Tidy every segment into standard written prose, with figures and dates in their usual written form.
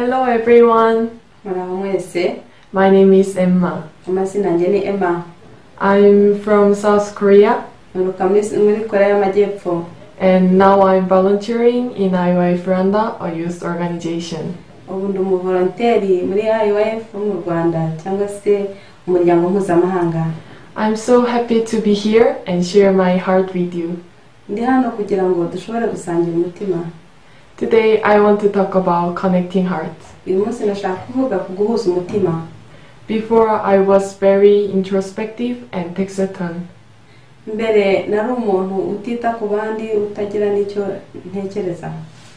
Hello everyone. Muraho mwese. My name is Emma. Amazina yanjye ni Emma. I'm from South Korea. Nturuka muri Korea y'Amajyepfo. And now I'm volunteering in IYF Rwanda, a youth organization. Ubu ndi umuvolonteri muri IYF mu Rwanda cyangwa se umuryango mpuzamahanga. I'm so happy to be here and share my heart with you. Ndi hano kugira ngo dushobore gusangira umutima. Today I want to talk about connecting hearts. Uyu munsi ndashaka kuvuga ku guhuza umutima. Before I was very introspective and taciturn. Mbere nari umuntu utita ku bandi, utagira n'icyo ntekereza.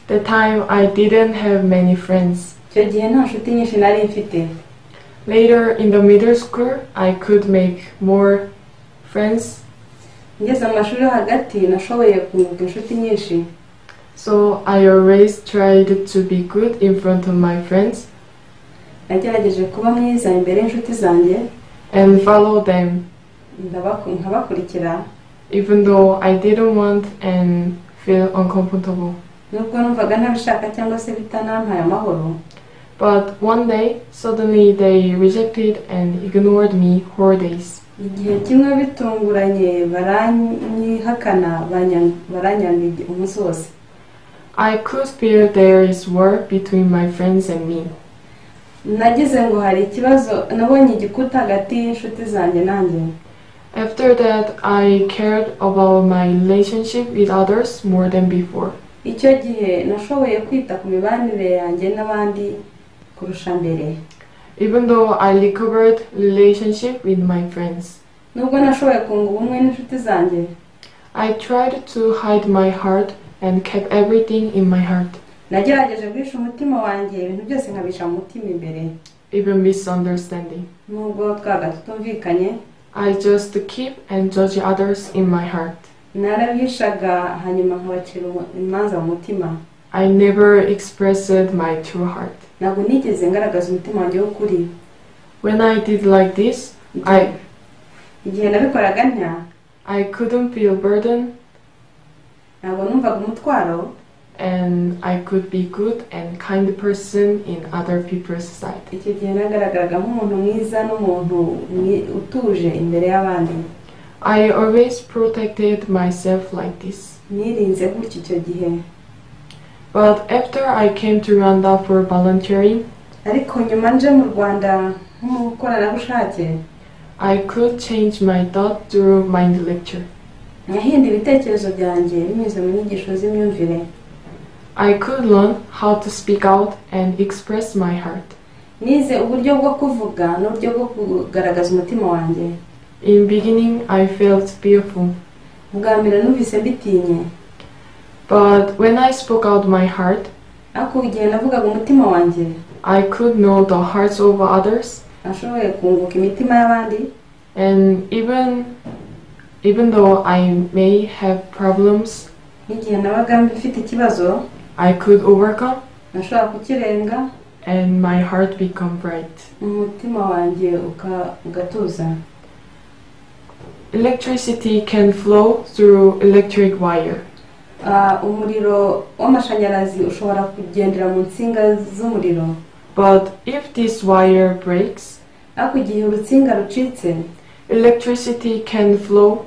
The time I didn't have many friends. Icyo gihe nta nshuti nyinshi nari mfite. Later in the middle school, I could make more friends. Ngeze mu mashuri yo hagati nashoboye kunguka inshuti nyinshi. So I always tried to be good in front of my friends. Nagerageje kuba mwiza imbere y'inshuti zanjye. And follow them. Nkabakurikira. Even though I didn't want and feel uncomfortable. Nubwo numvaga ntabishaka cyangwa se bitanampaye amahoro. But one day, suddenly they rejected and ignored me 4 days. Igihe kimwe bitunguranye baranyihakana, baranyanga umunsi wose. I could feel there is war between my friends and me. Nagize ngo hari ikibazo, nabonye igikuta hagati y'inshuti zanjye nanjye. After that, I cared about my relationship with others more than before. Icyo gihe nashoboye kwita ku mibanire yanjye n'abandi kurusha mbere. Even though I recovered relationship with my friends. Nubwo nashoboye kunga ubumwe n'inshuti zanjye. I tried to hide my heart and kept everything in my heart. Nagerageje guhisha umutima wanjye, ibintu byose nkabisha mu mutima imbere. Even misunderstanding. Nubwo twabaga tutumvikanye. I just keep and judge others in my heart. Narabishaga hanyuma nkabacira imanza mu mutima. I never expressed my true heart. Ntabwo nigeze ngaragaza umutima wanjye w'ukuri. When I did like this, igihe nabikoraga ntya, I couldn't feel burden. Ntabwo numvaga umutwaro. And I could be good and kind person in other people's sight. Icyo gihe nagaragaraga nk'umuntu mwiza n'umuntu utuje imbere y'abandi. I always protected myself like this. Nirinze gutyo icyo gihe. But after I came to Rwanda for volunteering, ariko nyuma nje mu Rwanda nk'umukoranabushake, I could change my thought through mind lecture. Nahinduye ibitekerezo byanjye binyuze mu nyigisho z'imyumvire. I could learn how to speak out and express my heart. Nize uburyo bwo kuvuga n'uburyo bwo kugaragaza umutima wanjye. In beginning, I felt fearful. Bwa mbere numvise mbitinye. But when I spoke out my heart, ariko igihe navugaga umutima wanjye, I could know the hearts of others. Nashoboye kunguka imitima y'abandi. And even though I may have problems, n'igihe nabaga mfite ikibazo, I could overcome. Nashobora kukirenga. And my heart become bright. Umutima wanjye ugatuza. Electricity can flow through electric wire. Umuriro w'amashanyarazi ushobora kugendera mu nsinga z'umuriro. But if this wire breaks, ariko igihe urutsinga rucitse, electricity can flow,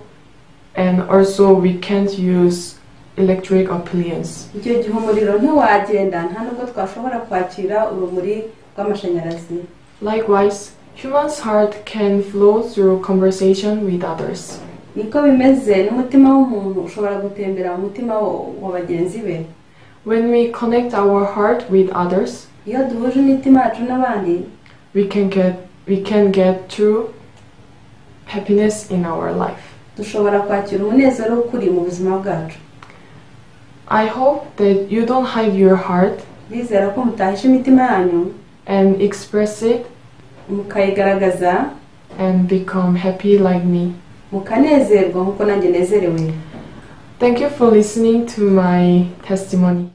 and also we can't use electric appliance. Icyo gihe umuriro ntiwagenda, nta nubwo twashobora kwakira urumuri rw'amashanyarazi. Likewise, human's heart can flow through conversation with others. Niko bimeze n'umutima w'umuntu ushobora gutembera mu mutima wa bagenzi be. When we connect our heart with others, iyo duhuje imitima yacu n'abandi, we can get true happiness in our life. Dushobora kwakira umunezero w'ukuri mu buzima bwacu. I hope that you don't hide your heart. Ndizera ko mutahisha imitima yanyu. And express it. Mukayigaragaza. And become happy like me. Mukanezerwa nkuko nanjye nezerewe. Thank you for listening to my testimony.